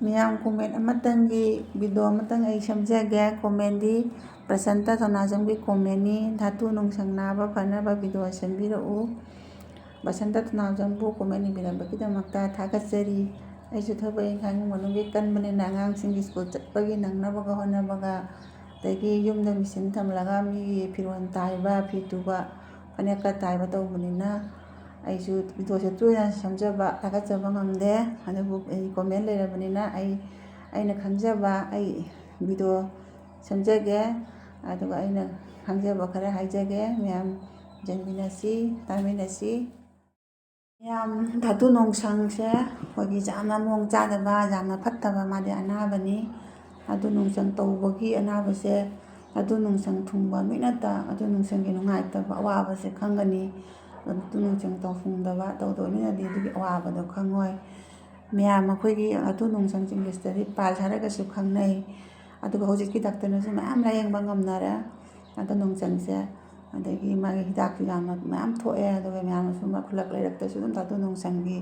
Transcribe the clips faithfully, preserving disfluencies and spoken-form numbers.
ꯃꯤꯌꯥꯝ comment ꯑꯃꯇꯪꯒꯤ video ꯑꯃꯇꯪ ꯑꯩ ꯁꯦꯝꯖꯒꯦ꯫ Commentꯗꯤ ꯕꯁꯟꯇ ꯊꯧꯅꯥꯖꯝꯒꯤ commentꯅꯤ꯫ ꯙꯥꯇꯨ ꯅꯨꯡꯁꯪ ꯅꯥꯕ ꯐꯅꯕ video ꯁꯦꯝꯕꯤꯔꯛꯎ꯫ ꯕꯁꯟꯇ ꯊꯧꯅꯥꯖꯝꯕꯨ comment ꯏꯕꯤꯔꯝꯕꯒꯤꯗꯃꯛꯇ ꯊꯥꯒꯠꯆꯔꯤ꯫ ꯑꯩꯁꯨ ꯊꯕꯛ ꯏꯪꯈꯥꯡ ꯏꯃꯨꯡ ꯃꯅꯨꯡꯒꯤ ꯀꯟꯕꯅꯤꯅ ꯑꯉꯥꯡꯁꯤꯡꯒꯤ school ꯆꯠꯄꯒꯤ ꯅꯪꯅꯕꯒ ꯍꯣꯠꯅꯕꯒ, ꯑꯗꯒꯤ ꯌꯨꯝꯗ machine ꯊꯝꯂꯒ ꯃꯤꯒꯤ ꯐꯤꯔꯣꯜ ꯇꯥꯏꯕ, ꯐꯤ ꯇꯨꯕ, ꯐꯅꯦꯛꯀ ꯇꯥꯏꯕ ꯇꯧꯕꯅꯤꯅ ꯑꯩꯁꯨ videoꯁꯦ ꯇꯣꯏꯅ ꯁꯦꯝꯖꯕ, ꯊꯥꯒꯠꯆꯕ ꯉꯝꯗꯦ꯫ ꯑꯗꯨꯕꯨ ꯑꯩ comment ꯂꯩꯔꯕꯅꯤꯅ ꯑꯩ, ꯑꯩꯅ ꯈꯪꯖꯕ ꯑꯩ video ꯁꯦꯝꯖꯒꯦ꯫ ꯑꯗꯨꯒ ꯑꯩꯅ ꯈꯪꯖꯕ ꯈꯔ ꯍꯥꯏꯖꯒꯦ꯫ ꯃꯌꯥꯝ ꯌꯦꯡꯃꯤꯟꯅꯁꯤ, ꯇꯥꯃꯤꯟꯅꯁꯤ꯫ ꯃꯌꯥꯝ, ꯙꯥꯇꯨ ꯅꯨꯡꯁꯪꯁꯦ ꯑꯩꯈꯣꯏꯒꯤ ꯌꯥꯝꯅ ꯃꯑꯣꯡ ꯆꯥꯗꯕ, ꯌꯥꯝꯅ ꯐꯠꯇꯕ, ꯃꯥꯗꯤ ꯑꯅꯥꯕꯅꯤ꯫ ꯙꯥꯇꯨ ꯅꯨꯡꯁꯪ ꯇꯧꯕꯒꯤ ꯑꯅꯥꯕꯁꯦ, ꯙꯥꯇꯨ ꯅꯨꯡꯁꯪ ꯊꯨꯡꯕ ꯃꯤꯅꯠꯇ ꯙꯥꯇꯨ ꯅꯨꯡꯁꯪꯒꯤ ꯅꯨꯡꯉꯥꯏꯇꯕ ꯑꯋꯥꯕꯁꯦ ꯈꯪꯒꯅꯤ꯫ ꯙꯥꯇꯨ ꯅꯨꯡꯁꯪ ꯇꯧ-, ꯊꯨꯡꯗꯕ, ꯇꯧꯗꯕ ꯃꯤꯅꯗꯤ ꯑꯗꯨꯒꯤ ꯑꯋꯥꯕꯗꯣ ꯈꯪꯉꯣꯏ꯫ ꯃꯌꯥꯝ, ꯑꯩꯈꯣꯏꯒꯤ ꯙꯥꯇꯨ ꯅꯨꯡꯁꯪꯁꯦ Englishꯇꯗꯤ piles ꯍꯥꯏꯔꯒꯁꯨ ꯈꯪꯅꯩ꯫ ꯑꯗꯨꯒ ꯍꯧꯖꯤꯛꯇꯤ doctorꯅꯁꯨ ꯃꯌꯥꯝ ꯂꯥꯌꯦꯡꯕ ꯉꯝꯅꯔꯦ ꯙꯥꯇꯨ ꯅꯨꯡꯁꯪꯁꯦ꯫ ꯑꯗꯒꯤ ꯃꯥꯒꯤ ꯍꯤꯗꯥꯛꯁꯨ ꯌꯥꯝꯅ ꯃꯌꯥꯝ ꯊꯣꯛꯑꯦ꯫ ꯑꯗꯨꯒ ꯃꯌꯥꯝꯅꯁꯨ ꯃꯈꯨꯠꯂꯛ ꯂꯩꯔꯛꯇꯁꯨ ꯑꯗꯨꯝ ꯙꯥꯇꯨ ꯅꯨꯡꯁꯪꯒꯤ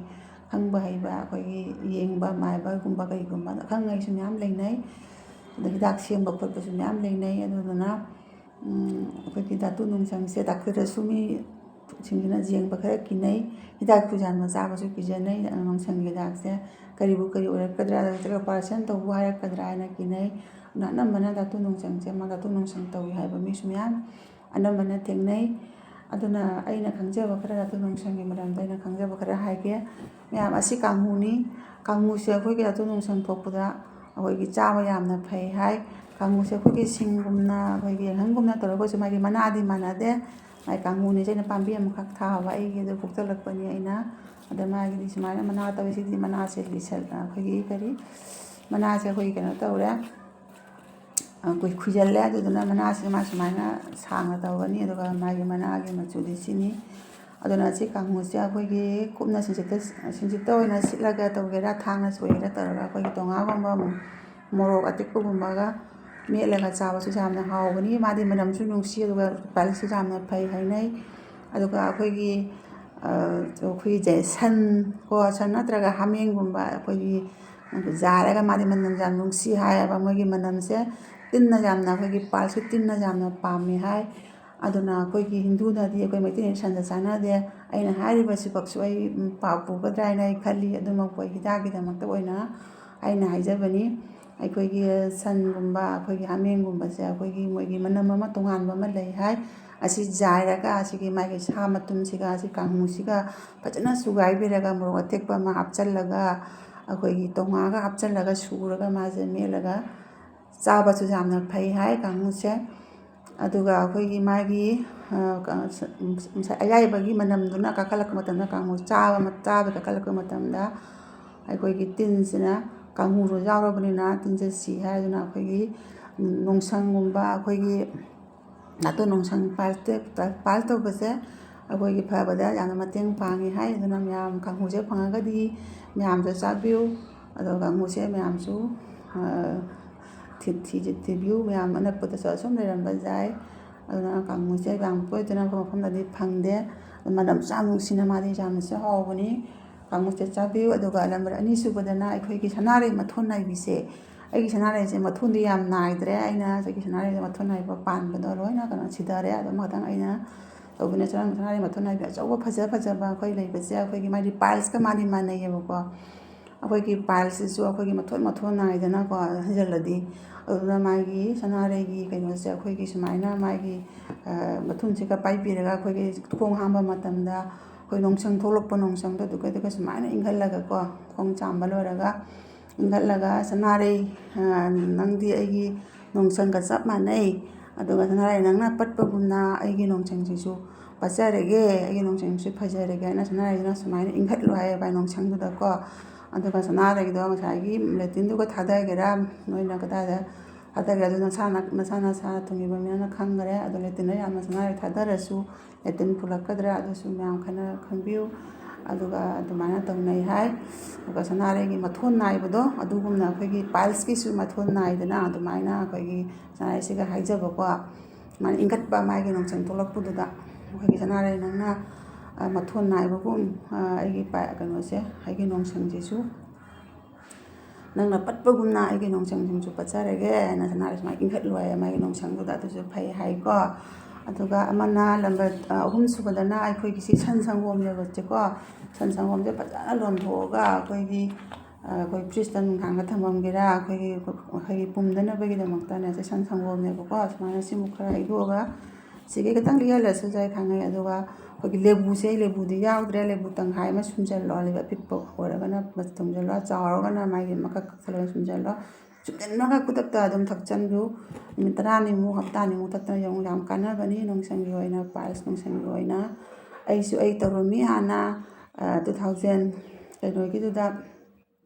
ꯈꯪꯕ ꯍꯩꯕ, ꯑꯩꯈꯣꯏꯒꯤ ꯌꯦꯡꯕ ꯃꯥꯏꯕꯒꯨꯝꯕ ꯀꯩꯒꯨꯝꯕ ꯑꯈꯪ ꯑꯍꯩꯁꯨ ꯃꯌꯥꯝ ꯂꯩꯅꯩ꯫ ꯑꯗ ꯍꯤꯗꯥꯛ ꯁꯦꯝꯕ ꯈꯣꯠꯄꯁꯨ ꯃꯌꯥꯝ ꯂꯩꯅꯩ꯫ ꯑꯗꯨꯗꯨꯅ, ꯎꯝ, ꯑꯩꯈꯣꯏꯒꯤ ꯙꯥꯇꯨ ꯅꯨꯡꯁꯪꯁꯦ doctorꯗꯁꯨ ꯃꯤꯁꯤꯡꯁꯤꯅ ꯌꯦꯡꯕ ꯈꯔ ꯀꯤꯅꯩ꯫ ꯍꯤꯗꯥꯛꯁꯨ ꯌꯥꯝꯅ ꯆꯥꯕꯁꯨ ꯀꯤꯖꯅꯩ꯫ ꯅꯨꯡꯁꯪꯒꯤ ꯍꯤꯗꯥꯛꯁꯦ ꯀꯔꯤꯕꯨ ꯀꯔꯤ ꯑꯣꯏꯔꯛꯀꯗ꯭ꯔꯥ, ꯅꯠꯇ꯭ꯔꯒ operation ꯇꯧꯕ ꯍꯥꯏꯔꯛꯀꯗ꯭ꯔꯥ ꯍꯥꯏꯅ ꯀꯤꯅꯩ꯫ ꯑꯗꯨꯅ ꯑꯅꯝꯕꯅ ꯙꯥꯇꯨ ꯅꯨꯡꯁꯪꯁꯦ, ꯃꯥ ꯙꯥꯇꯨ ꯅꯨꯡꯁꯪ ꯇꯧꯏ ꯍꯥꯏꯕ ꯃꯤꯁꯨ ꯃꯌꯥꯝ ꯑꯅꯝꯕꯅ ꯊꯦꯡꯅꯩ꯫ ꯑꯗꯨꯅ ꯑꯩꯅ ꯈꯪꯖꯕ ꯈꯔ ꯙꯥꯇꯨ ꯅꯨꯡꯁꯪꯒꯤ ꯃꯔꯝꯗ ꯑꯩꯅ ꯈꯪꯖꯕ ꯈꯔ ꯍꯥꯏꯒꯦ꯫ ꯃꯌꯥꯝ, ꯑꯁꯤ ꯀꯥꯡꯉꯨꯅꯤ꯫ ꯀꯥꯡꯉꯨꯁꯦ ꯑꯩꯈꯣꯏꯒꯤ ꯙꯥꯇꯨ ꯅꯨꯡꯁꯪ ꯊꯣꯛꯄꯗ ꯑꯩꯈꯣꯏꯒꯤ ꯆꯥꯕ ꯌꯥꯝꯅ ꯐꯩ ꯍꯥꯏ꯫ ꯀꯥꯡꯉꯨꯁꯦ ꯑꯩꯈꯣꯏꯒꯤ ꯁꯤꯡꯒꯨꯝꯅ, ꯑꯩꯈꯣꯏꯒꯤ ꯌꯥꯏꯉꯪꯒꯨꯝꯅ ꯇꯧꯔꯒꯁꯨ ꯃꯥꯒꯤ ꯃꯅꯥꯗꯤ ꯃꯥꯟꯅꯗꯦ꯫ ꯃꯥꯒꯤ ꯀꯥꯡꯉꯨꯅꯤꯁꯦ ꯑꯩꯅ ꯄꯥꯝꯕꯤ ꯑꯃꯈꯛ ꯊꯥꯕ, ꯑꯩꯒꯤ ꯑꯗꯨ ꯄꯣꯛꯆꯜꯂꯛꯄꯅꯤ ꯑꯩꯅ꯫ ꯑꯗ ꯃꯥꯒꯤꯗꯤ ꯁꯨꯃꯥꯏꯅ ꯃꯅꯥ ꯇꯧꯋꯤ꯫ ꯁꯤꯗꯤ ꯃꯅꯥꯁꯦ ꯂꯤꯁꯜ-, ꯑꯩꯈꯣꯏꯒꯤ ꯀꯔꯤ, ꯃꯅꯥꯁꯦ ꯑꯩꯈꯣꯏꯒꯤ ꯀꯩꯅꯣ ꯇꯧꯔꯦ, ꯑ, ꯈꯨꯏ-, ꯈꯨꯏꯖꯜꯂꯦ꯫ ꯑꯗꯨꯗꯨꯅ ꯃꯅꯥꯁꯦ ꯃꯥ ꯁꯨꯃꯥꯏꯅ ꯁꯥꯡꯅ ꯇꯧꯒꯅꯤ꯫ ꯑꯗꯨꯒ ꯃꯥꯒꯤ ꯃꯅꯥꯒꯤ ꯃꯆꯨꯗꯤ ꯁꯤꯅꯤ꯫ ꯑꯗꯨꯅ ꯁꯤ ꯀꯥꯡꯉꯨꯁꯦ ꯑꯩꯈꯣꯏꯒꯤ ꯀꯨꯞꯅ ꯁꯤꯡꯖꯤꯠꯇ, ꯁꯤꯡꯖꯤꯠꯇ ꯑꯣꯏꯅ ꯁꯤꯠꯂꯒ ꯇꯧꯒꯦꯔꯥ, ꯊꯥꯡꯅ ꯁꯣꯏꯒꯦꯔꯥ ꯇꯧꯔꯒ ꯑꯩꯈꯣꯏꯒꯤ ꯇꯣꯉꯥꯒꯨꯝꯕ, ꯃꯣꯔꯣꯛ ꯑꯇꯦꯛꯄꯒꯨꯝꯕꯒ ꯃꯦꯠꯂꯒ ꯆꯥꯕꯁꯨ ꯌꯥꯝꯅ ꯍꯥꯎꯕꯅꯤ꯫ ꯃꯥꯗꯤ ꯃꯅꯝꯁꯨ ꯅꯨꯡꯁꯤ, ꯑꯗꯨꯒ piles ꯁꯨ ꯌꯥꯝꯅ ꯐꯩ ꯍꯥꯏꯅꯩ꯫ ꯑꯗꯨꯒ ꯑꯩꯈꯣꯏꯒꯤ, ꯑ, ꯑꯩꯈꯣꯏꯒꯤ ꯁꯟ ꯀꯣ, ꯁꯟ ꯅꯠꯇ꯭ꯔꯒ ꯍꯥꯃꯦꯡꯒꯨꯝꯕ ꯑꯩꯈꯣꯏꯒꯤ ꯌꯥꯏꯔꯒ ꯃꯥꯗꯤ ꯃꯅꯝ ꯌꯥꯝ ꯅꯨꯡꯁꯤ ꯍꯥꯏꯌꯦꯕ꯫ ꯃꯣꯏꯒꯤ ꯃꯅꯝꯁꯦ ꯇꯤꯟꯅ ꯌꯥꯝꯅ, ꯑꯩꯈꯣꯏꯒꯤ piles ꯁꯦ ꯇꯤꯟꯅ ꯌꯥꯝꯅ ꯄꯥꯝꯃꯦ ꯍꯥꯏ꯫ ꯑꯗꯨꯅ ꯑꯩꯈꯣꯏꯒꯤ ꯍꯤꯟꯗꯨꯅꯗꯤ, ꯑꯩꯈꯣꯏ ꯃꯩꯇꯩꯅ ꯁꯟꯗ ꯆꯥꯅꯗꯦ꯫ ꯑꯩꯅ ꯍꯥꯏꯔꯤꯕꯁꯤꯃꯛꯁꯨ ꯑꯩ, ꯎꯝ, ꯄꯥꯞ ꯄꯨꯒꯗ꯭ꯔꯥ ꯍꯥꯏꯅ ꯑꯩ ꯈꯜꯂꯤ꯫ ꯑꯗꯨꯃꯛꯄꯨ ꯑꯩ ꯍꯤꯗꯥꯛꯀꯤꯗꯃꯛꯇ ꯑꯣꯏꯅ ꯑꯩꯅ ꯍꯥꯏꯖꯕꯅꯤ꯫ ꯑꯩꯈꯣꯏꯒꯤ ꯁꯟꯒꯨꯝꯕ, ꯑꯩꯈꯣꯏꯒꯤ ꯍꯥꯃꯦꯡꯒꯨꯝꯕꯁꯦ ꯑꯩꯈꯣꯏꯒꯤ ꯃꯣꯏꯒꯤ ꯃꯅꯝ ꯑꯃ ꯇꯣꯉꯥꯟꯕ ꯑꯃ ꯂꯩ ꯍꯥꯏ꯫ ꯑꯁꯤ ꯌꯥꯏꯔꯒ ꯑꯁꯤꯒꯤ ꯃꯥꯒꯤ ꯁꯥ ꯃꯇꯨꯝꯁꯤꯒ ꯑꯁꯤ ꯀꯥꯡꯉꯧꯁꯤꯒ ꯐꯖꯅ ꯁꯨꯒꯥꯏꯕꯤꯔꯒ ꯃꯣꯔꯣꯛ ꯑꯇꯦꯛꯄ ꯑꯃ ꯍꯥꯞꯆꯜꯂꯒ, ꯑꯩꯈꯣꯏꯒꯤ ꯇꯣꯉꯥꯒ ꯍꯥꯞꯆꯜꯂꯒ ꯁꯨꯔꯒ ꯃꯥꯁꯦ ꯃꯦꯠꯂꯒ ꯆꯥꯕꯁꯨ ꯌꯥꯝꯅ ꯐꯩ ꯍꯥꯏ ꯀꯥꯡꯉꯧꯁꯦ꯫ ꯑꯗꯨꯒ ꯑꯩꯈꯣꯏꯒꯤ ꯃꯥꯒꯤ, ꯑ, ꯀ-, ꯉꯁꯥꯏ ꯑꯌꯥꯏꯕꯒꯤ ꯃꯅꯝꯗꯨꯅ ꯀꯥꯈꯠꯂꯛꯄ ꯃꯇꯝꯗ, ꯀꯥꯡꯉꯧ ꯆꯥꯕ ꯃ-, ꯆꯥꯕ ꯀꯥꯈꯠꯂꯛꯄ ꯃꯇꯝꯗ ꯑꯩꯈꯣꯏꯒꯤ ꯇꯤꯟꯁꯤꯅ, ꯀꯥꯡꯉꯧꯗꯣ ꯌꯥꯎꯔꯕꯅꯤꯅ ꯇꯤꯟꯁꯦ ꯁꯤ ꯍꯥꯏ꯫ ꯑꯗꯨꯅ ꯑꯩꯈꯣꯏꯒꯤ, ꯎꯝ, ꯅꯣꯡꯁꯪꯒꯨꯝꯕ, ꯑꯩꯈꯣꯏꯒꯤ ꯅꯥꯇꯣꯟ ꯅꯣꯡꯁꯪ piles ꯇ-, piles ꯇꯧꯕꯁꯦ ꯑꯩꯈꯣꯏꯒꯤ ꯐꯕꯗ ꯌꯥꯝꯅ ꯃꯇꯦꯡ ꯄꯥꯡꯉꯤ ꯍꯥꯏ꯫ ꯑꯗꯨꯅ ꯃꯌꯥꯝ ꯀꯥꯡꯍꯧꯁꯦ ꯐꯪꯉꯒꯗꯤ ꯃꯌꯥꯝꯁꯨ ꯆꯥꯕꯤꯌꯨ꯫ ꯑꯗꯣ ꯀꯥꯡꯍꯧꯁꯦ ꯃꯌꯥꯝꯁꯨ, ꯑ, ꯊꯤ-, ꯊꯤ-, ꯊꯤꯕꯤꯌꯨ꯫ ꯃꯌꯥꯝ ꯑꯅꯛꯄꯗꯁꯨ ꯑꯁꯨꯝ ꯂꯩꯔꯝꯕ ꯌꯥꯏ꯫ ꯑꯗꯨꯅ ꯀꯥꯡꯍꯧꯁꯦ ꯌꯥꯝ ꯇꯣꯏ ꯇꯣꯏꯅ ꯑꯩꯈꯣꯏ ꯃꯐꯝꯗꯗꯤ ꯐꯪꯗꯦ꯫ ꯃꯅꯝꯁꯨ ꯌꯥꯝ ꯅꯨꯡꯁꯤꯅ, ꯃꯥꯗꯤ ꯌꯥꯝꯅꯁꯨ ꯍꯥꯎꯕꯅꯤ꯫ ꯀꯥꯡꯍꯧꯁꯦ ꯆꯥꯕꯤꯌꯨ꯫ ꯑꯗꯨꯒ number ꯑꯅꯤꯁꯨꯕꯗꯅ ꯑꯩꯈꯣꯏꯒꯤ ꯁꯅꯥꯔꯩ ꯃꯊꯣꯟ ꯅꯥꯏꯕꯤꯁꯦ꯫ ꯑꯩꯒꯤ ꯁꯅꯥꯔꯩꯁꯦ ꯃꯊꯣꯟꯗꯤ ꯌꯥꯝ ꯅꯥꯏꯗ꯭ꯔꯦ꯫ ꯑꯩꯅ ꯉꯁꯥꯏꯒꯤ ꯁꯅꯥꯔꯩꯁꯦ ꯃꯊꯣꯟ ꯅꯥꯏꯕ ꯄꯥꯟꯕꯗꯣ ꯂꯣꯏꯅ ꯀꯩꯅꯣ ꯁꯤꯊꯔꯦ꯫ ꯑꯗꯣ ꯑꯃꯈꯛꯇꯪ ꯑꯩꯅ ꯇꯧꯕꯅ ꯁꯅꯥꯔꯩ ꯃꯊꯣꯟ ꯅꯥꯏꯕꯤ ꯑꯆꯧꯕ ꯐꯖ ꯐꯖꯕ ꯑꯩꯈꯣꯏ ꯂꯩꯕꯁꯦ ꯑꯩꯈꯣꯏꯒꯤ ꯃꯥꯗꯤ piles ꯀ ꯃꯥꯗꯤ ꯃꯥꯟꯅꯩꯌꯦꯕꯀꯣ꯫ ꯑꯩꯈꯣꯏꯒꯤ piles ꯁꯤꯁꯨ ꯑꯩꯈꯣꯏꯒꯤ ꯃꯊꯣꯟ ꯃꯊꯣꯟ ꯅꯥꯏꯗꯅꯀꯣ ꯍꯩꯖꯤꯜꯂꯗꯤ꯫ ꯑꯗꯨꯅ ꯃꯥꯒꯤ ꯁꯅꯥꯔꯩꯒꯤ ꯀꯩꯅꯣꯁꯦ ꯑꯩꯈꯣꯏꯒꯤ ꯁꯨꯃꯥꯏꯅ ꯃꯥꯒꯤ, ꯑ, ꯃꯊꯨꯟꯁꯤꯒ ꯄꯥꯏꯕꯤꯔꯒ ꯑꯩꯈꯣꯏꯒꯤ ꯈꯣꯡ ꯍꯥꯝꯕ ꯃꯇꯝꯗ ꯑꯩꯈꯣꯏ ꯅꯣꯡꯁꯪ ꯊꯣꯛꯂꯛꯄ ꯅꯣꯡꯁꯪꯗꯣ ꯑꯗꯨꯒ, ꯑꯗꯨꯒ ꯁꯨꯃꯥꯏꯅ ꯏꯪꯍꯜꯂꯒꯀꯣ, ꯈꯣꯡ ꯆꯥꯝꯕ ꯂꯣꯏꯔꯒ ꯏꯪꯍꯠꯂꯒ, "ꯁꯅꯥꯔꯩ, ꯑ, ꯅꯪꯗꯤ ꯑꯩꯒꯤ ꯅꯣꯡꯁꯪꯒ ꯆꯞ ꯃꯥꯟꯅꯩ꯫ ꯑꯗꯨꯒ ꯁꯅꯥꯔꯩ, ꯅꯪꯅ ꯄꯠꯄꯒꯨꯝꯅ ꯑꯩꯒꯤ ꯅꯣꯡꯁꯪꯁꯤꯁꯨ ꯄꯠꯆꯔꯒꯦ, ꯑꯩꯒꯤ ꯅꯣꯡꯁꯪꯁꯤꯁꯨ ꯐꯖꯔꯒꯦ" ꯍꯥꯏꯅ ꯁꯅꯥꯔꯩꯗꯨꯅ ꯁꯨꯃꯥꯏꯅ ꯏꯪꯍꯠꯂꯣ ꯍꯥꯏꯌꯦꯕ ꯅꯣꯡꯁꯪꯗꯨꯗꯀꯣ꯫ ꯑꯗꯨꯒ ꯁꯅꯥꯔꯩꯗꯣ ꯉꯁꯥꯏꯒꯤ latrine ꯗꯨꯒ ꯊꯥꯗꯒꯦꯔꯥ, ꯅꯣꯏꯅ ꯀꯗꯥꯏꯗ ꯊꯥꯗꯒꯦꯔꯥ, ꯑꯗꯨ ꯅꯁꯥꯅ, ꯅꯁꯥ ꯅꯁꯥ ꯊꯣꯡꯉꯤꯕ ꯃꯤꯅ ꯈꯪꯈꯔꯦ꯫ ꯑꯗꯣ latrine ꯗ ꯌꯥꯝꯅ ꯁꯅꯥꯔꯩ ꯊꯥꯗꯔꯁꯨ latrine ꯐꯨꯜꯂꯛꯀꯗ꯭ꯔꯥ, ꯑꯗꯨꯁꯨ ꯃꯌꯥꯝ ꯈꯟꯅ ꯈꯟꯕꯤꯌꯨ꯫ ꯑꯗꯨꯒ ꯑꯗꯨꯃꯥꯏꯅ ꯇꯧꯅꯩ ꯍꯥꯏ꯫ ꯑꯗꯨꯒ ꯁꯅꯥꯔꯩꯒꯤ ꯃꯊꯣꯟ ꯅꯥꯏꯕꯗꯣ, ꯑꯗꯨꯒꯨꯝꯅ ꯑꯩꯈꯣꯏꯒꯤ piles ꯀꯤꯁꯨ ꯃꯊꯣꯟ ꯅꯥꯏꯗꯅ, ꯑꯗꯨꯃꯥꯏꯅ ꯑꯩꯈꯣꯏꯒꯤ ꯁꯅꯥꯔꯩꯁꯤꯒ ꯍꯥꯏꯖꯕꯀꯣ꯫ ꯃꯥꯅ ꯏꯪꯈꯠꯄ, ꯃꯥꯒꯤ ꯅꯣꯡꯁꯪ ꯊꯣꯛꯂꯛꯄꯗꯨꯗ ꯑꯩꯈꯣꯏꯒꯤ ꯁꯅꯥꯔꯩ ꯅꯪꯅ, ꯑ, ꯃꯊꯣꯟ ꯅꯥꯏꯕꯒꯨꯝ, ꯑ, ꯑꯩꯒꯤ ꯄꯥ-, ꯀꯩꯅꯣꯁꯦ, ꯑꯩꯒꯤ ꯅꯣꯡꯁꯪꯁꯤꯁꯨ "ꯅꯪꯅ ꯄꯠꯄꯒꯨꯝꯅ ꯑꯩꯒꯤ ꯅꯣꯡꯁꯪꯁꯤꯡꯁꯨ ꯄꯠꯆꯔꯒꯦ" ꯍꯥꯏꯅ ꯁꯅꯥꯔꯩ ꯁꯨꯃꯥꯏꯅ ꯏꯟꯈꯠꯂꯨ ꯍꯥꯏꯌꯦ, ꯃꯥꯒꯤ ꯅꯣꯡꯁꯪꯗꯨꯗ꯫ ꯑꯗꯨꯁꯨ ꯐꯩ ꯍꯥꯏꯀꯣ꯫ ꯑꯗꯨꯒ ꯑꯃꯅ, ꯂꯝꯕꯔ, ꯑ, ꯑꯍꯨꯝꯁꯨꯕꯗꯅ ꯑꯩꯈꯣꯏꯒꯤ ꯁꯤ ꯁꯟ ꯁꯪꯒꯣꯝꯅꯦꯕꯁꯦꯀꯣ꯫ ꯁꯟ ꯁꯪꯒꯣꯝꯁꯦ ꯐꯖꯅ ꯂꯣꯟꯊꯣꯛꯑꯒ ꯑꯩꯈꯣꯏꯒꯤ, ꯑ, ꯑꯩꯈꯣꯏ ꯐ꯭ꯔꯤꯖꯇ ꯅꯨꯡꯗꯥꯡꯗ ꯊꯝꯃꯝꯒꯦꯔꯥ, ꯑꯩꯈꯣꯏꯒꯤ, ꯑꯩꯈꯣꯏꯒꯤ ꯄꯨꯝꯗꯅꯕꯒꯤꯗꯃꯛꯇꯅꯦ ꯁꯤ ꯁꯟ ꯁꯪꯒꯣꯝꯅꯦꯕꯀꯣ꯫ ꯁꯨꯃꯥꯏꯅ ꯁꯤꯃꯨꯛ ꯈꯔ ꯍꯩꯗꯣꯛꯑꯒ, ꯁꯤꯒꯤ ꯈꯤꯇꯪ ꯂꯤꯍꯜꯂꯁꯨ ꯌꯥꯏ ꯈꯪꯉꯦ꯫ ꯑꯗꯨꯒ ꯑꯩꯈꯣꯏꯒꯤ ꯂꯦꯕꯨꯁꯦ, ꯂꯦꯕꯨꯗꯤ ꯌꯥꯎꯗ꯭ꯔꯦ, ꯂꯦꯕꯨ ꯇꯪꯈꯥꯏ ꯑꯃ ꯁꯨꯝꯖꯜꯂꯣ, ꯂꯦꯕꯨ ꯑꯄꯤꯛꯄ ꯑꯣꯏꯔꯒꯅ ꯃꯆꯦꯠ ꯁꯨꯝꯖꯜꯂꯣ, ꯆꯥꯎꯔꯒꯅ ꯃꯥꯒꯤ ꯃꯀꯛ ꯀꯛꯊꯠꯂꯒ ꯁꯨꯝꯖꯜꯂꯣ꯫ ꯁꯨꯝꯖꯜꯂꯒ ꯈꯨꯗꯛꯇ ꯑꯗꯨꯝ ꯊꯛꯆꯟꯕꯤꯌꯨ꯫ ꯅꯨꯃꯤꯠ ꯇꯔꯥꯅꯤꯃꯨꯛ, ꯍꯞꯇꯥꯅꯤꯃꯨꯛ ꯊꯛꯇꯅ ꯌꯦꯡꯉꯨ, ꯌꯥꯝ ꯀꯥꯟꯅꯕꯅꯤ ꯅꯣꯡꯁꯪꯒꯤ ꯑꯣꯏꯅ, ꯄꯥꯏꯜꯁ ꯅꯣꯡꯁꯪꯒꯤ ꯑꯣꯏꯅ꯫ ꯑꯩꯁꯨ, ꯑꯩ ꯇꯧꯔꯝꯃꯤ ꯍꯥꯟꯅ, ꯑ, two thousand ꯀꯩꯅꯣꯒꯤꯗꯨꯗ,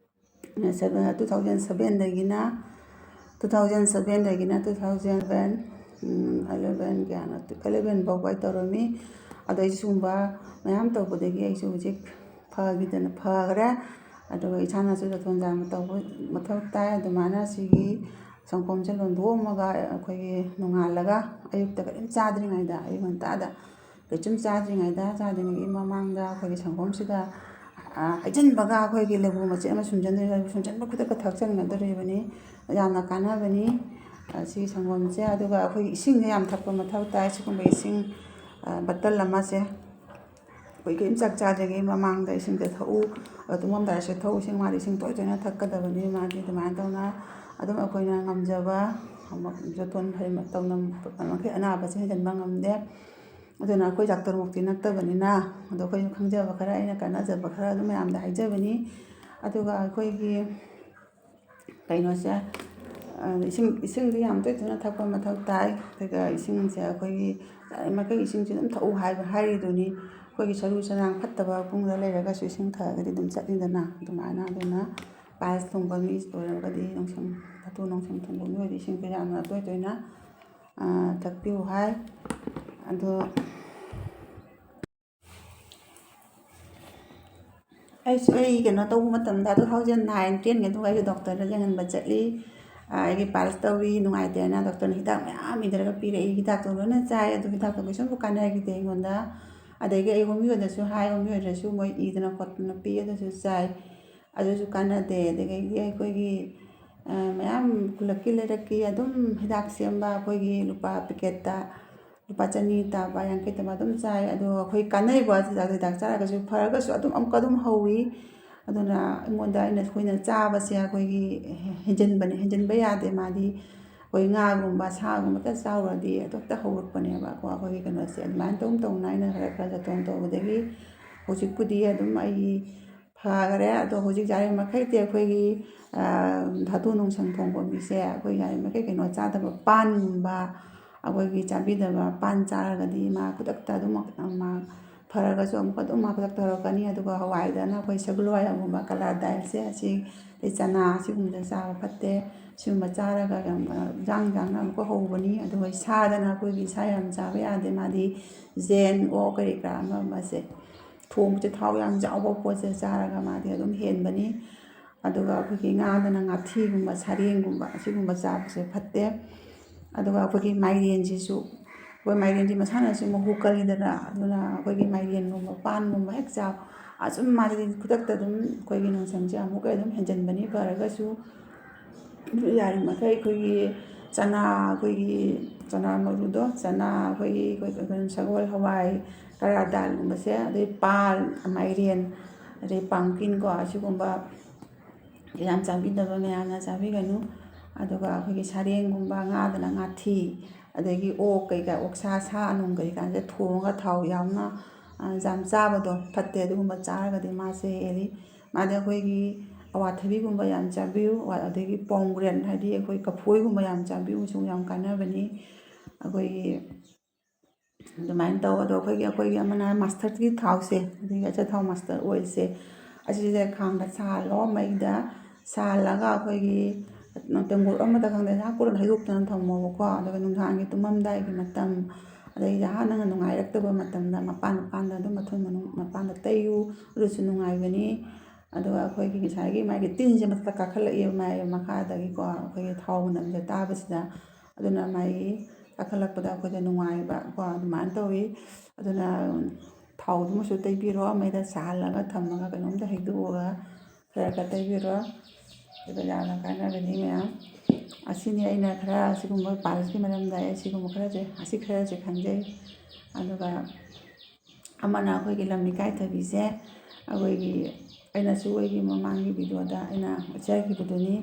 ꯁꯚꯦꯟ, two thousand sevenꯗꯒꯤꯅ, two thousand sevenꯗꯒꯤꯅ two thousand seven, um, eleven, ꯀꯌꯥꯅꯣ, eleven ꯐꯥꯎꯕ ꯑꯩ ꯇꯧꯔꯝꯃꯤ꯫ ꯑꯗꯣ ꯑꯩ ꯁꯤꯒꯨꯝꯕ ꯃꯌꯥꯝ ꯇꯧꯕꯗꯒꯤ ꯑꯩꯁꯨ ꯍꯧꯖꯤꯛ ꯐꯈꯤꯗꯅ, ꯐꯈ꯭ꯔꯦ꯫ ꯑꯗꯨꯒ ꯏꯁꯥꯅꯁꯨ ꯖꯣꯇꯣꯟ ꯌꯥꯝꯅ ꯇꯧꯕ ꯃꯊꯧ ꯇꯥꯏ꯫ ꯑꯗꯨꯃꯥꯏꯅ ꯁꯤꯒꯤ ꯁꯪꯒꯣꯝꯁꯦ ꯂꯣꯟꯊꯣꯛꯑꯝꯃꯒ ꯑꯩꯈꯣꯏꯒꯤ ꯅꯣꯡꯉꯥꯜꯂꯒ, ꯑꯌꯨꯛꯇ ꯀꯔꯤꯝ ꯆꯥꯗ꯭ꯔꯤꯉꯩꯗ, ꯑꯌꯨꯛ ꯉꯟꯇꯥꯗ ꯀꯩꯁꯨꯝ ꯆꯥꯗ꯭ꯔꯤꯉꯩꯗ, ꯆꯥꯗ꯭ꯔꯤꯉꯩꯒꯤ ꯃꯃꯥꯡꯗ ꯑꯩꯈꯣꯏꯒꯤ ꯁꯪꯒꯣꯝꯁꯤꯗ, ꯑ, ꯍꯩꯖꯤꯟꯕꯒ ꯑꯩꯈꯣꯏꯒꯤ ꯂꯦꯕꯨ ꯃꯆꯦꯠ ꯑꯃ ꯁꯨꯝꯖꯟꯗꯣꯏꯅꯤ, ꯁꯨꯝꯖꯟꯕ ꯈꯨꯗꯛꯇ ꯊꯛꯆꯟꯒꯗꯣꯔꯤꯕꯅꯤ꯫ ꯌꯥꯝꯅ ꯀꯥꯟꯅꯕꯅꯤ, ꯑ, ꯁꯤꯒꯤ ꯁꯪꯒꯣꯝꯁꯦ꯫ ꯑꯗꯨꯒ ꯑꯩꯈꯣꯏꯒꯤ ꯏꯁꯤꯡꯁꯦ ꯌꯥꯝ ꯊꯛꯄ ꯃꯊꯧ ꯇꯥꯏ꯫ ꯁꯤꯒꯨꯝꯕ ꯏꯁꯤꯡ, ꯑ, ꯕꯇꯜ ꯑꯃꯁꯦ ꯑꯩꯈꯣꯏ ꯀꯔꯤꯝ ꯆꯥꯛ ꯆꯥꯗ꯭ꯔꯤꯉꯩ ꯃꯃꯥꯡꯗ ꯏꯁꯤꯡꯁꯦ ꯊꯛꯎ꯫ ꯑ, ꯇꯨꯝꯃꯝꯗꯥꯏꯁꯨ ꯊꯛꯎ꯫ ꯏꯁꯤꯡ, ꯃꯥꯗꯤ ꯏꯁꯤꯡ ꯇꯣꯏ ꯇꯣꯏꯅ ꯊꯛꯀꯗꯕꯅꯤ꯫ ꯃꯥꯗꯤ ꯑꯗꯨꯃꯥꯏꯅ ꯇꯧꯅ ꯑꯗꯨꯝ ꯑꯩꯈꯣꯏꯅ ꯉꯝꯖꯕ ꯑꯃ ꯖꯣꯇꯣꯟ ꯐꯩ ꯇꯧꯅ ꯃꯈꯩ ꯑꯅꯥꯕꯁꯦ ꯍꯦꯟꯖꯟꯕ ꯉꯝꯗꯦ꯫ ꯑꯗꯨꯅ ꯑꯩꯈꯣꯏ ꯗꯥꯛꯇꯔꯃꯛꯇꯤ ꯅꯠꯇꯕꯅꯤꯅ, ꯑꯗꯣ ꯑꯩꯈꯣꯏꯅ ꯈꯪꯖꯕ ꯈꯔ, ꯑꯩꯅ ꯀꯥꯟꯅꯖꯕ ꯈꯔ ꯑꯗꯨꯝ ꯃꯌꯥꯝꯗ ꯍꯥꯏꯖꯕꯅꯤ꯫ ꯑꯗꯨꯒ ꯑꯩꯈꯣꯏꯒꯤ ꯀꯩꯅꯣꯁꯦ, ꯑ, ꯏꯁꯤꯡ, ꯏꯁꯤꯡꯗꯤ ꯌꯥꯝ ꯇꯣꯏ ꯇꯣꯏꯅ ꯊꯛꯄ ꯃꯊꯧ ꯇꯥꯏ꯫ ꯑꯗꯨꯒ ꯏꯁꯤꯡꯁꯦ ꯑꯩꯈꯣꯏꯒꯤ ꯌꯥꯔꯤꯃꯈꯩ ꯏꯁꯤꯡꯁꯦ ꯑꯗꯨꯝ ꯊꯛꯎ ꯍꯥꯏꯕ, ꯍꯥꯏꯔꯤꯗꯨꯅꯤ꯫ ꯑꯩꯈꯣꯏꯒꯤ ꯁꯔꯨ ꯁꯔꯥꯡ ꯐꯠꯇꯕ ꯄꯨꯡꯗ ꯂꯩꯔꯒꯁꯨ ꯏꯁꯤꯡ ꯊꯛꯑꯒꯗꯤ ꯑꯗꯨꯝ ꯆꯠꯂꯤꯗꯅ꯫ ꯑꯗꯨꯃꯥꯏꯅ, ꯑꯗꯨꯅ ꯄꯥꯏꯜꯁ ꯊꯨꯡꯕ ꯃꯤ ꯑꯣꯏꯔꯒꯗꯤ, ꯅꯣꯡꯁꯪ, ꯙꯥꯇꯨ ꯅꯣꯡꯁꯪ ꯊꯨꯡꯕ ꯃꯤ ꯑꯣꯏꯔꯗꯤ ꯏꯁꯤꯡꯁꯦ ꯌꯥꯝꯅ ꯇꯣꯏ ꯇꯣꯏꯅ, ꯑ, ꯊꯛꯄꯤꯌꯨ ꯍꯥꯏ꯫ ꯑꯗꯣ ꯑꯩꯁꯨ, ꯑꯩ ꯀꯩꯅꯣ ꯇꯧꯕ ꯃꯇꯝꯗ, two thousand nine ten ꯒꯤ ꯑꯗꯨꯒ ꯑꯩꯁꯨ ꯗꯣꯛꯇꯔꯗ ꯌꯦꯡꯍꯟꯕ ꯆꯠꯂꯤ꯫ ꯑ, ꯑꯩꯒꯤ ꯄꯥꯏꯜꯁ ꯇꯧꯏ, ꯅꯨꯡꯉꯥꯏꯇꯦꯅ ꯗꯣꯛꯇꯔꯅ ꯍꯤꯗꯥꯛ ꯃꯌꯥꯝ ꯏꯗꯔꯒ ꯄꯤꯔꯛꯏ꯫ ꯍꯤꯗꯥꯛꯇꯣ ꯂꯣꯏꯅ ꯆꯥꯏ, ꯑꯗꯨ ꯍꯤꯗꯥꯛꯇꯣ ꯀꯩꯁꯨꯝ ꯀꯥꯟꯅꯈꯤꯗꯦ ꯑꯩꯉꯣꯟꯗ꯫ ꯑꯗꯒꯤ ꯑꯩ ꯍꯣꯃꯤꯌꯣꯗꯁꯨ ꯍꯥꯏ, ꯍꯣꯃꯤꯌꯣꯗꯁꯨ ꯃꯣꯏ ꯏꯗꯅ ꯈꯣꯠꯇꯅ ꯄꯤ, ꯑꯗꯨꯁꯨ ꯆꯥꯏ꯫ ꯑꯗꯨꯁꯨ ꯀꯥꯟꯅꯗꯦ꯫ ꯑꯗꯒꯤ ꯑꯩꯈꯣꯏꯒꯤ, ꯑ, ꯃꯌꯥꯝ ꯈꯨꯜꯂꯛꯀꯤ ꯂꯩꯔꯛꯀꯤ ꯑꯗꯨꯝ ꯍꯤꯗꯥꯛ ꯁꯦꯝꯕ ꯑꯩꯈꯣꯏꯒꯤ ꯂꯨꯄꯥ ꯄꯦꯀꯦꯠꯇ ꯂꯨꯄꯥ ꯆꯅꯤ ꯇꯥꯕ, ꯌꯥꯡꯈꯩ ꯇꯥꯕ ꯑꯗꯨꯝ ꯆꯥꯏ꯫ ꯑꯗꯣ ꯑꯩꯈꯣꯏ ꯀꯥꯟꯅꯩꯕ ꯍꯤꯗꯥꯛ, ꯍꯤꯗꯥꯛ ꯆꯥꯔꯒꯁꯨ ꯐꯔꯒꯁꯨ ꯑꯗꯨꯝ ꯑꯃꯨꯛꯀ ꯑꯗꯨꯝ ꯍꯧꯋꯤ꯫ ꯑꯗꯨꯅ ꯑꯩꯉꯣꯟꯗ, ꯑꯩꯅ, ꯑꯩꯈꯣꯏꯅ ꯆꯥꯕꯁꯦ ꯑꯩꯈꯣꯏꯒꯤ ꯍꯦꯟꯖꯤꯟꯕꯅꯦ, ꯍꯦꯟꯖꯤꯟꯕ ꯌꯥꯗꯦ꯫ ꯃꯥꯗꯤ ꯑꯩꯈꯣꯏ ꯉꯥꯒꯨꯝꯕ ꯁꯥꯒꯨꯝꯕꯇ ꯆꯥꯎꯔꯗꯤ ꯑꯗꯨ ꯍꯦꯛꯇ ꯍꯧꯔꯛꯄꯅꯦꯕꯀꯣ꯫ ꯑꯩꯈꯣꯏꯒꯤ ꯀꯩꯅꯣꯁꯦ ꯑꯗꯨꯃꯥꯏꯅ ꯇꯧꯅ ꯇꯧꯅ ꯑꯩꯅ ꯈꯔ ꯈꯔ ꯖꯇꯣꯟ ꯇꯧꯕꯗꯒꯤ ꯍꯧꯖꯤꯛꯄꯨꯗꯤ ꯑꯗꯨꯝ ꯑꯩ ꯐꯈꯔꯦ꯫ ꯑꯗꯣ ꯍꯧꯖꯤꯛ ꯌꯥꯔꯤꯃꯈꯩꯗꯤ ꯑꯩꯈꯣꯏꯒꯤ, ꯑ, ꯙꯥꯇꯨ ꯅꯨꯡꯁꯪ ꯊꯣꯡꯕ ꯃꯤꯁꯦ ꯑꯩꯈꯣꯏ ꯌꯥꯔꯤꯃꯈꯩ ꯀꯩꯅꯣ ꯆꯥꯗꯕ, ꯄꯥꯟꯒꯨꯝꯕ ꯑꯩꯈꯣꯏꯒꯤ ꯆꯥꯕꯤꯗꯕ, ꯄꯥꯟ ꯆꯥꯔꯒꯗꯤ ꯃꯥ ꯈꯨꯗꯛꯇ ꯑꯗꯨꯝ ꯃꯥ ꯐꯔꯒꯁꯨ ꯑꯃꯨꯛꯀ ꯑꯗꯨꯝ ꯃꯥ ꯈꯨꯗꯛꯇ ꯍꯧꯔꯛꯀꯅꯤ꯫ ꯑꯗꯨꯒ ꯍꯋꯥꯏꯗꯅ ꯑꯩꯈꯣꯏ ꯁꯒꯣꯜ ꯍꯋꯥꯏꯒꯨꯝꯕ, ꯀꯂꯥ ꯗꯥꯜꯁꯦ, ꯑꯁꯤ, ꯑꯗꯩ ꯆꯅꯥ, ꯁꯤꯒꯨꯝꯕꯁꯦ ꯆꯥꯕ ꯐꯠꯇꯦ꯫ ꯁꯤꯒꯨꯝꯕ ꯆꯥꯔꯒ ꯌꯥꯝ, ꯑ, ꯌꯥꯡ ꯌꯥꯡꯅ ꯑꯃꯨꯛꯀ ꯍꯧꯕꯅꯤ꯫ ꯑꯗꯨꯒ ꯁꯥꯗꯅ ꯑꯩꯈꯣꯏꯒꯤ ꯁꯥ ꯌꯥꯝ ꯆꯥꯕ ꯌꯥꯗꯦ꯫ ꯃꯥꯗꯤ ꯌꯦꯟ, ꯑꯣꯛ, ꯀꯔꯤ ꯀꯔꯥ ꯑꯃ ꯑꯃꯁꯦ, ꯊꯣꯡꯕꯁꯦ ꯊꯥꯎ ꯌꯥꯝ ꯌꯥꯎꯕ ꯄꯣꯠꯁꯦ ꯆꯥꯔꯒ ꯃꯥꯗꯤ ꯑꯗꯨꯝ ꯍꯦꯟꯕꯅꯤ꯫ ꯑꯗꯨꯒ ꯑꯩꯈꯣꯏꯒꯤ ꯉꯥꯗꯅ ꯉꯥꯊꯤꯒꯨꯝꯕ, ꯁꯥꯔꯦꯡꯒꯨꯝꯕ, ꯑꯁꯤꯒꯨꯝꯕ ꯆꯥꯕꯁꯦ ꯐꯠꯇꯦ꯫ ꯑꯗꯨꯒ ꯑꯩꯈꯣꯏꯒꯤ ꯃꯥꯏꯔꯦꯟꯁꯤꯁꯨ, ꯑꯩꯈꯣꯏ ꯃꯥꯏꯔꯦꯟꯁꯤ ꯃꯁꯥꯅꯁꯨ ꯃꯍꯨ ꯀꯜꯂꯤꯗꯅ, ꯑꯗꯨꯅ ꯑꯩꯈꯣꯏꯒꯤ ꯃꯥꯏꯔꯦꯟꯒꯨꯝꯕ, ꯄꯥꯟꯒꯨꯝꯕ ꯍꯦꯛ ꯆꯥꯎ, ꯑꯁꯨꯝ ꯃꯥꯗꯤ ꯈꯨꯗꯛꯇ ꯑꯗꯨꯝ ꯑꯩꯈꯣꯏꯒꯤ ꯅꯨꯡꯁꯪꯁꯦ ꯑꯃꯨꯛꯀ ꯑꯗꯨꯝ ꯍꯦꯟꯖꯟꯕꯅꯤ꯫ ꯐꯔꯒꯁꯨ ꯌꯥꯔꯤꯃꯈꯩ ꯑꯩꯈꯣꯏꯒꯤ ꯆꯅꯥ, ꯑꯩꯈꯣꯏꯒꯤ ꯆꯅꯥ ꯃꯔꯨꯗꯣ, ꯆꯅꯥ, ꯑꯩꯈꯣꯏꯒꯤ, ꯑꯩꯈꯣꯏ ꯀꯩꯅꯣ, ꯁꯒꯣꯜ ꯍꯋꯥꯏ, ꯀꯂꯥ ꯗꯥꯜꯒꯨꯝꯕꯁꯦ, ꯑꯗꯩ ꯄꯥꯟ, ꯃꯥꯏꯔꯦꯟ, ꯑꯗꯩ pumpkin ꯀꯣ, ꯑꯁꯤꯒꯨꯝꯕ ꯌꯥꯝ ꯆꯥꯕꯤꯗꯕ ꯃꯌꯥꯝꯅ ꯆꯥꯕꯤꯒꯅꯨ꯫ ꯑꯗꯨꯒ ꯑꯩꯈꯣꯏꯒꯤ ꯁꯥꯔꯦꯡꯒꯨꯝꯕ, ꯉꯥꯗꯅ ꯉꯥꯊꯤ, ꯑꯗꯒꯤ ꯑꯣꯛ ꯀꯩꯀꯥ, ꯑꯣꯛꯁꯥ, ꯁꯥ ꯅꯨꯡ ꯀꯩꯀꯥꯁꯦ ꯊꯣꯡꯉꯒ ꯊꯥꯎ ꯌꯥꯎꯅ, ꯑ, ꯌꯥꯝ ꯆꯥꯕꯗꯣ ꯐꯠꯇꯦ꯫ ꯑꯗꯨꯒꯨꯝꯕ ꯆꯥꯔꯒꯗꯤ ꯃꯥꯁꯦ ꯍꯦꯜꯂꯤ꯫ ꯃꯥꯗꯤ ꯑꯩꯈꯣꯏꯒꯤ ꯑꯋꯥꯊꯕꯤꯒꯨꯝꯕ ꯌꯥꯝ ꯆꯥꯕꯤꯌꯨ, ꯑꯗꯒꯤ ꯄꯣꯝꯒ꯭ꯔꯦꯟ, ꯍꯥꯏꯗꯤ ꯑꯩꯈꯣꯏ ꯀꯐꯣꯏꯒꯨꯝꯕ ꯌꯥꯝ ꯆꯥꯕꯤꯌꯨ, ꯁꯤꯁꯨ ꯌꯥꯝ ꯀꯥꯟꯅꯕꯅꯤ꯫ ꯑꯩꯈꯣꯏꯒꯤ ꯑꯗꯨꯃꯥꯏꯅ ꯇꯧ꯫ ꯑꯗꯣ ꯑꯩꯈꯣꯏꯒꯤ, ꯑꯩꯈꯣꯏꯒꯤ ꯑꯃꯅ mustardꯀꯤ ꯊꯥꯎꯁꯦ, ꯑꯗꯒꯤ ꯑꯆꯥꯊꯥꯎ mustard oilꯁꯦ, ꯑꯁꯤꯁꯦ ꯈꯥꯡꯗ ꯁꯥꯍꯜꯂꯣ, ꯃꯩꯗ ꯁꯥꯍꯜꯂꯒ ꯑꯩꯈꯣꯏꯒꯤ ꯇꯦꯡꯀꯣꯠ ꯑꯃꯗ, ꯈꯪꯗꯦ, ꯉꯥꯏꯍꯥꯛ ꯀꯣꯟꯅ ꯍꯩꯗꯣꯛꯇꯅ ꯊꯝꯃꯣꯕꯀꯣ꯫ ꯑꯗꯨꯒ ꯅꯨꯡꯗꯥꯡꯒꯤ ꯇꯨꯝꯃꯝꯗꯥꯏꯒꯤ ꯃꯇꯝ, ꯑꯗꯩ ꯖꯍꯥ ꯅꯪꯅ ꯅꯨꯡꯉꯥꯏꯔꯛꯇꯕ ꯃꯇꯝꯗ ꯃꯄꯥꯟ ꯃꯄꯥꯟꯗ ꯑꯗꯨꯝ, ꯃꯊꯣꯟ ꯃꯅꯨꯡ ꯃꯄꯥꯟꯗ ꯇꯩꯌꯨ, ꯑꯗꯨꯁꯨ ꯅꯨꯡꯉꯥꯏꯕꯅꯤ꯫ ꯑꯗꯨꯒ ꯑꯩꯈꯣꯏꯒꯤ ꯉꯁꯥꯏꯒꯤ ꯃꯥꯒꯤ ꯇꯤꯟꯁꯦ ꯃꯊꯛꯇ ꯀꯥꯈꯠꯂꯛꯑꯦꯕ, ꯃꯥꯒꯤ ꯃꯈꯥꯗꯒꯤꯀꯣ, ꯑꯩꯈꯣꯏꯒꯤ ꯊꯥꯎ ꯃꯅꯝꯁꯦ ꯇꯥꯕꯁꯤꯗ꯫ ꯑꯗꯨꯅ ꯃꯥꯒꯤ ꯀꯥꯈꯠꯂꯛꯄꯗ ꯑꯩꯈꯣꯏꯗ ꯅꯨꯡꯉꯥꯏꯕ ꯀꯣ, ꯑꯗꯨꯃꯥꯏꯅ ꯇꯧꯋꯤ꯫ ꯑꯗꯨꯅ ꯊꯥꯎꯗꯨꯃꯁꯨ ꯇꯩꯕꯤꯔꯣ, ꯃꯩꯗ ꯁꯥꯍꯜꯂꯒ ꯊꯝꯃꯒ ꯀꯩꯅꯣꯝꯇ ꯍꯩꯗꯣꯛꯑꯒ ꯈꯔ ꯈꯔ ꯇꯩꯕꯤꯔꯣ꯫ ꯑꯗꯨꯒ ꯌꯥꯝꯅ ꯀꯥꯟꯅꯒꯅꯤ ꯃꯌꯥꯝ꯫ ꯑꯁꯤꯅꯤ ꯑꯩꯅ ꯈꯔ ꯑꯁꯤꯒꯨꯝꯕ piles ꯀꯤ ꯃꯔꯝꯗ ꯑꯩ ꯑꯁꯤꯒꯨꯝꯕ ꯈꯔꯁꯦ, ꯑꯁꯤ ꯈꯔꯁꯦ ꯈꯪꯖꯩ꯫ ꯑꯗꯨꯒ ꯑꯃꯅ ꯑꯩꯈꯣꯏꯒꯤ ꯂꯝ ꯏꯀꯥꯏꯊꯕꯤꯁꯦ, ꯑꯩꯈꯣꯏꯒꯤ, ꯑꯩꯅꯁꯨ ꯑꯩꯒꯤ ꯃꯃꯥꯡꯒꯤ video ꯗ ꯑꯩꯅ ꯎꯠꯆꯈꯤꯕꯗꯨꯅꯤ꯫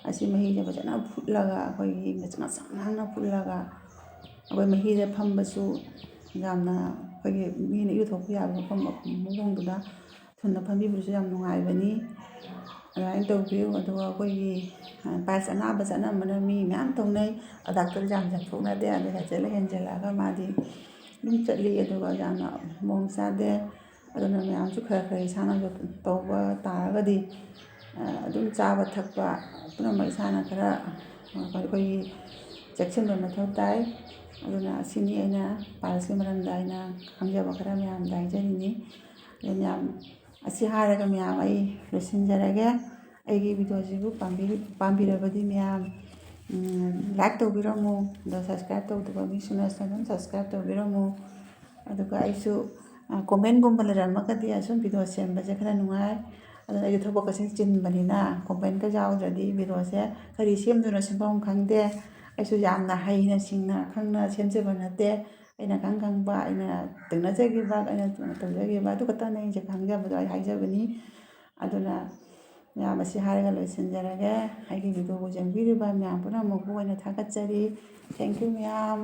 ꯑꯁꯤ ꯃꯍꯤꯁꯦ ꯐꯖꯅ ꯐꯨꯠꯂꯒ ꯑꯩꯈꯣꯏꯒꯤ ꯉꯁꯪ ꯉꯁꯪ ꯉꯥꯡꯅ ꯐꯨꯠꯂꯒ ꯑꯩꯈꯣꯏ ꯃꯍꯤꯗ ꯐꯝꯕꯁꯨ ꯌꯥꯝꯅ, ꯑꯩꯈꯣꯏꯒꯤ ꯃꯤꯅ ꯏꯔꯨꯊꯣꯛꯄ ꯌꯥꯕ ꯃꯐꯝ ꯃꯑꯣꯡꯗꯨꯗ ꯊꯨꯅ ꯐꯝꯕꯤꯕꯁꯨ ꯌꯥꯝ ꯅꯨꯡꯉꯥꯏꯕꯅꯤ꯫ ꯑꯗꯨꯃꯥꯏꯅ ꯇꯧꯕꯤꯌꯨ꯫ ꯑꯗꯨꯒ ꯑꯩꯈꯣꯏꯒꯤ, ꯑ, piles ꯑꯅꯥꯕ ꯆꯠꯅꯕꯅ ꯃꯤ ꯃꯌꯥꯝ ꯇꯧꯅꯩ꯫ ꯑ, doctor ꯌꯥꯝ ꯆꯠꯊꯣꯛꯅꯗꯦ꯫ ꯑꯗꯨ ꯍꯦꯟꯖꯜꯂ ꯍꯦꯟꯖꯜꯂꯛꯑꯒ ꯃꯥꯗꯤ ꯑꯗꯨꯝ ꯆꯠꯂꯤ꯫ ꯑꯗꯨꯒ ꯌꯥꯝꯅ ꯃꯑꯣꯡ ꯆꯥꯗꯦ꯫ ꯑꯗꯨꯅ ꯃꯌꯥꯝꯁꯨ ꯈꯔ ꯈꯔ ꯏꯁꯥꯅꯁꯨ ꯇꯧꯕ ꯇꯥꯔꯒꯗꯤ, ꯑ, ꯑꯗꯨꯝ ꯆꯥꯕ ꯊꯛꯄ ꯄꯨꯝꯅꯃꯛ ꯏꯁꯥꯅ ꯈꯔ, ꯑ, ꯑꯩꯈꯣꯏꯒꯤ ꯆꯦꯛꯁꯤꯟꯕ ꯃꯊꯧ ꯇꯥꯏ꯫ ꯑꯗꯨꯅ ꯑꯁꯤꯅꯤ ꯑꯩꯅ piles ꯀꯤ ꯃꯔꯝꯗ ꯑꯩꯅ ꯈꯪꯖꯕ ꯈꯔ ꯃꯌꯥꯝꯗ ꯍꯥꯏꯖꯅꯤꯡꯉꯤ꯫ ꯑꯗꯨ ꯃꯌꯥꯝ, ꯑꯁꯤ ꯍꯥꯏꯔꯒ ꯃꯌꯥꯝ ꯑꯩ ꯂꯣꯏꯁꯤꯟꯖꯔꯒꯦ꯫ ꯑꯩꯒꯤ video ꯁꯤꯕꯨ ꯄꯥꯝꯕꯤ-, ꯄꯥꯝꯕꯤꯔꯕꯗꯤ ꯃꯌꯥꯝ, ꯎꯝ, like ꯇꯧꯕꯤꯔꯝꯃꯨ꯫ ꯑꯗꯣ subscribe ꯇꯧꯗꯕ ꯃꯤꯁꯤꯡꯅꯁꯨ ꯑꯗꯨꯝ subscribe ꯇꯧꯕꯤꯔꯝꯃꯨ꯫ ꯑꯗꯨꯒ ꯑꯩꯁꯨ, ꯑ, comment ꯒꯨꯝꯕ ꯂꯩꯔꯝꯃꯒꯗꯤ ꯑꯁꯨꯝ video ꯁꯦꯝꯕꯁꯦ ꯈꯔ ꯅꯨꯡꯉꯥꯏ꯫ ꯑꯗꯨꯅ ꯑꯩꯁꯨ ꯊꯕꯛ ꯑꯁꯤ ꯆꯤꯟꯕꯅꯤꯅ comment ꯀ ꯌꯥꯎꯗ꯭ꯔꯗꯤ video ꯁꯦ ꯀꯔꯤ ꯁꯦꯝꯗꯣꯏꯅꯣ ꯁꯦꯝꯐꯝ ꯈꯪꯗꯦ꯫ ꯑꯩꯁꯨ ꯌꯥꯝꯅ ꯍꯩꯅ ꯁꯤꯡꯅ ꯈꯪꯅ ꯁꯦꯝꯖꯕ ꯅꯠꯇꯦ꯫ ꯑꯩꯅ ꯈꯪ ꯈꯪꯕ, ꯑꯩꯅ ꯊꯦꯡꯅꯖꯈꯤꯕ, ꯑꯩꯅ ꯇꯧꯖꯈꯤꯕ ꯑꯗꯨ ꯈꯛꯇꯅ ꯑꯩꯁꯦ ꯈꯪꯖꯕꯗꯣ ꯑꯩ ꯍꯥꯏꯖꯕꯅꯤ꯫ ꯑꯗꯨꯅ ꯃꯌꯥꯝ ꯑꯁꯤ ꯍꯥꯏꯔꯒ ꯂꯣꯏꯁꯤꯟꯖꯔꯒꯦ꯫ ꯑꯩꯒꯤ video ꯕꯨ ꯌꯦꯡꯕꯤꯔꯤꯕ ꯃꯌꯥꯝ ꯄꯨꯝꯅꯃꯛꯄꯨ ꯑꯩꯅ ꯊꯥꯒꯠꯆꯔꯤ꯫ Thank you ꯃꯌꯥꯝ꯫